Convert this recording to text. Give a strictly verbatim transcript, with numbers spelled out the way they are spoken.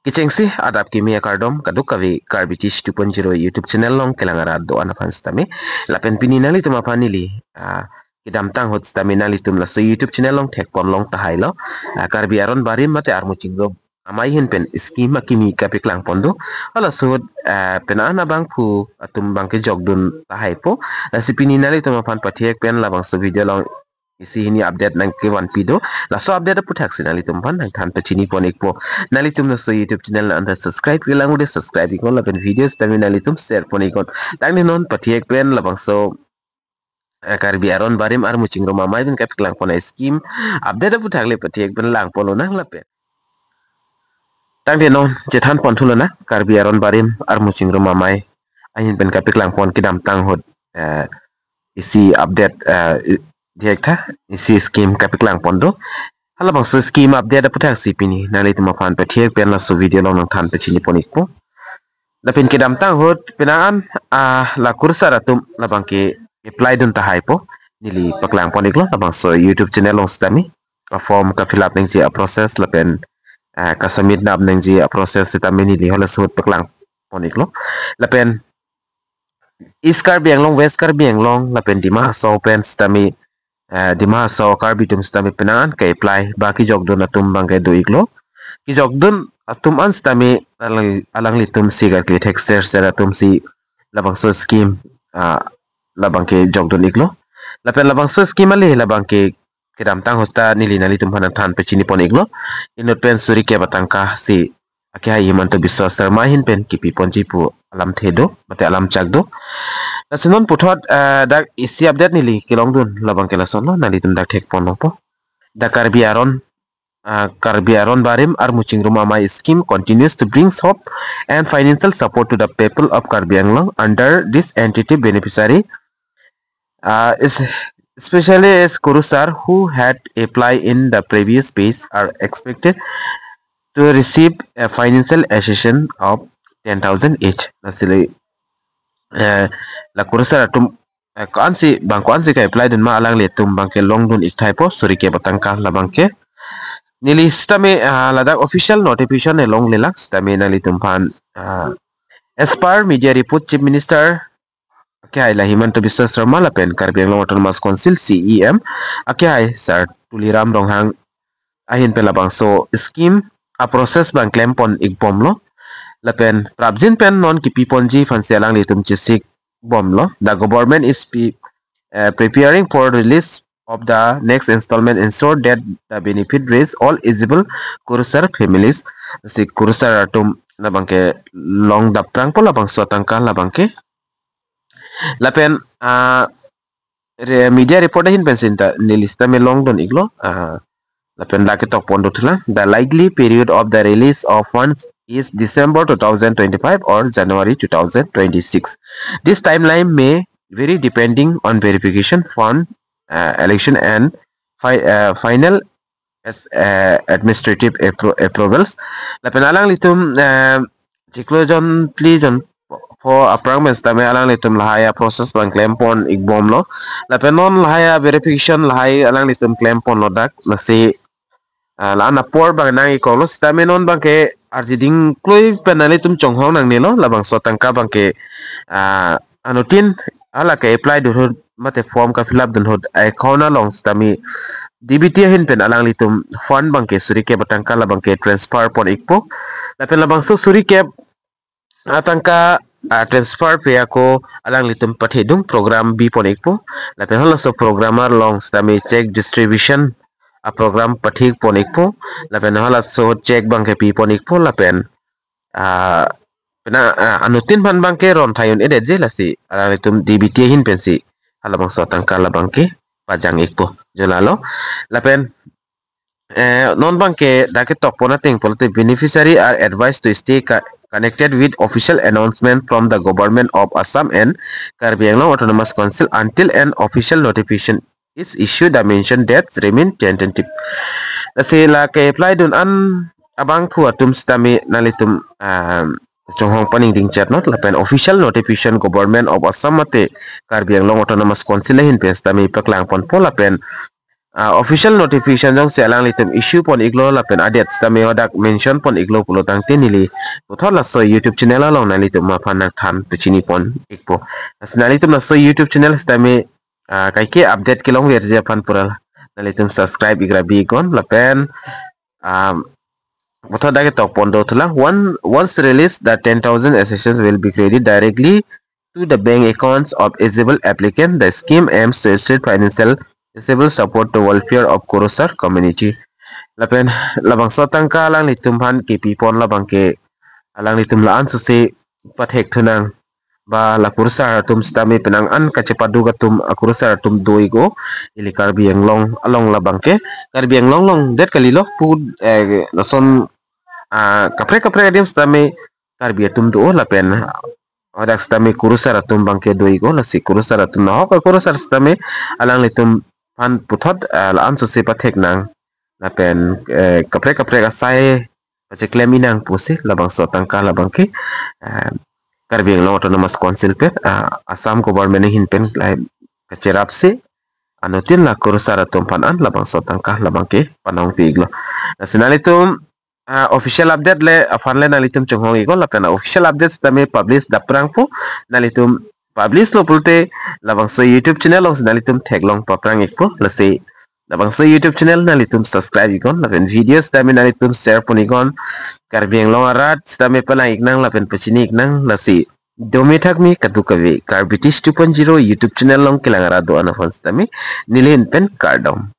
Kechengsi adap kimi akardom kadokave Karbi Teach two point zero YouTube channel along kelang arat do-an aphan sitame. Lapen pini nanglitum aphan neli, ah, kedamtang ahut sitame nanglitum laso YouTube channel along thekpon long tahai lo. Ah, Karbi Aron Barim mate Armu Chingrum Amei ahin pen scheme akimi kapeklang pon do. Halaso ahut, ah, penang abangphu atum abangke jokdun tahai po. Lasi pini nanglitum aphan pathek pen labangso video along isi hini update nangkevanpi do. Laso update aputhak si nanglitum aphan nangthan pachini pon ikpo. Nanglitum laso YouTube channel anta subscribe kelang ude subscribe iknon lapen video sitame nanglitum share pon iknon. Tangte non pathek pen labangso, eh, Karbi Aron Barim Armu Chingrum Amei pen kapeklang pon a-scheme update aputhak le pathek pen lang pon lonang lapen. Tangte non chethan pon thu lonang Karbi Aron Barim Armu Chingrum Amei ahin pen kapeklang pon kedamtang ahut, eh, isi update, eh, i-, diak tha isi scheme kapeklang pon do. Halabangso scheme update aputhak si pini nanglitum aphan pathek pen laso video along nangthan pachini pon ikpo. Lapen kedamtang ahut penang, ah, la kurusar atum labangke apply dun tahai po. Neli paklang pon iklo labangso YouTube channel along sitame. A-form ka-fill up nangji a-process lapen, ah, ka-submit nap nangji a-process sitame neli halaso ahut paklang pon iklo. Lapen East Karbi Anglong, West Karbi Anglong lapen Dima Hasao pen sitame, eh, Dima Hasao Karbi atum sitame penang ka-apply ba kejokdun atum abangke do iklo. Kejokdun atum an sitame alang, alanglitum si karkli thekser ser atum si labangso scheme, ah, labangke jokdun iklo. Lapen labangso scheme ale labangke kedamtang ahut ta neli nanglitum aphan nangthan pachini pon iklo. Inut pen suri kep atangka si akehai Himanta Biswa Sarma ahin pen kipi ponji pu alamthe do mate alamchak do. Lasi non puthot, eh, dak isi update neli kelongdun labangke lasonlo, nanglitum dak thek pon nangpo. The Karbi Aron, uh, Karbi Aron Barim Armu Chingrum Amei scheme continues to bring hope and financial support to the people of Karbi Anglong. Under this entity, beneficiary, uh, is especially as kurusar who had applied in the previous phase are expected to receive a financial assistance of ten thousand each. Lasi le, eh, la kurusar atum, eh, ko-ansi, bang ko-ansi ka-apply dun ma alanglitum abangke longdun ik tahai po suri kep atangka labangke. Neli sitame, ah, ladak official notification elongle lang sitame nanglitum aphan, ah, as per media report, Chief Minister akehai la Himanta Biswa Sarma lapen Karbi Anglong Autonomous Council C E M akehai Sir Tuliram Ronghang ahin pen labangso scheme a-process abang klem pon ik bomlo. Lapen prapjin pen non kipi ponji aphansi alanglitum chesik bomlo. The government is pre-, uh, preparing for release of the next installment, ensure that the benefit reach all eligible kurusar families. Si kurusar atum labangke long daprang po labangso atangka labangke. Lapen, ah, re-, media report ahin pensi ta neli sitame longdun iklo, ah, lapen dak ketok pon do thulang. The likely period of the release of funds is December two thousand twenty-five or January two thousand twenty-six. This timeline may vary depending on verification, fund, uh, election and fi-, uh, final as, uh, administrative appro-, approvals. Lapen alanglitum, uh, chiklo jon phli jon pho aphrang pen sitame alanglitum lahai a-process abang klem pon ik bomlo. Lapen non lahai a-verification lahai alanglitum klem ponlo dak. Lasi, ah, la-an apor abang nang ik koklo sitame non abangke arjiding klui pen nanglitum chonghong nangnelo labangso atangka abangke, ah, anuttin hala ka-apply dun ahut mate form ka-fill up dun ahut account along sitame D B T ahin pen alanglitum fund abangke suri kep atangka labangke transfer pon ikpo. Lapen labangso suri kep atangka, ah, transfer pe ako alanglitum pathedung program bi pon ikpo. Lapen halaso program along sitame cheque distribution a-program pathik pon ikpo. Lapen halaso cheque abangke pi pon ikpo. Lapen, ah, pena, ah, anuttin aphan abangke ron thayun edetji lasi alanglitum D B T ahin pensi halabangso atangka labangke pajang ikpo. Jo lalo. Lapen, eh, non abangke dak ketok pon ateng pulote beneficiary are advised to stay co-, connected with official announcement from the Government of Assam and Karbi Anglong Autonomous Council until an official notification is issued. The mentioned dates remain tentative. Lasi la ke-apply dun an abangphu atum sitame nanglitum, um, chonghong paningding chet not lapen official notification Government of Assam mate Karbi Anglong Autonomous Council ahin pen sitame paklang ponpo lapen, ah, official notification jongsi alanglitum issue pon iklo lapen adet sitame hadak mention pon iklo pulo tangte neli puthot laso YouTube channel along nanglitum aphan nangthan pachini pon ikpo. Lasi nanglitum laso YouTube channel sitame, ah, kaike update kelongverji aphan pura nanglitum subscribe igra bi iknon lapen, um, puthot dak ketok pon do thulang. One, once released, the ten thousand assistance will be credited directly to the bank accounts of eligible applicant. The scheme aims to assist financial disabled support to welfare of Kurusar community. Lapen labangso atangka alanglitum aphan kepi pon labang ke alanglitum la-an sose pathek thunang. Ba la Kurusar atum sitame penang an kachepaduk atum, ah, Kurusar atum do iknon, ili Karbi Anglong along labang ke, Karbi Anglong along det kalilo pu, eh, lason, ah, kaprek kaprek adim sitame Karbi atum do lapen hadak sitame Kurusar atum abang ke do iknon, lasi Kurusar atum nahok Kurusar sitame alanglitum aphan puthot, ah, la-an sose pathek nang lapen, eh, kaprek kaprek asai pacheklem inang pusi labangso atangka labang ke, ah, Karbi Anglong Autonomous Council pen, ah, Assam government ahin pen, ah, kacherapsi anuttin la Kurusar atum aphan an labangso atangka labang ke panong pi iklo. Lasi nanglitum, ah, official update le aphan le nanglitum chonghong iknon lapen official update sitame publish dapprang pu, nanglitum publish lo pulote labangso YouTube channel alongsi nanglitum theklong paprang ikpo. Lasi labangso YouTube channel nanglitum subscribe iknon lapen video sitame nanglitum share pon iknon. Karbi Anglong arat sitame palang iknang lapen pachini iknang. Lasi dome thakme kadokave Karbi Tish two point zero YouTube channel along kelang arat do-an aphan sitame neli ahin pen kardom.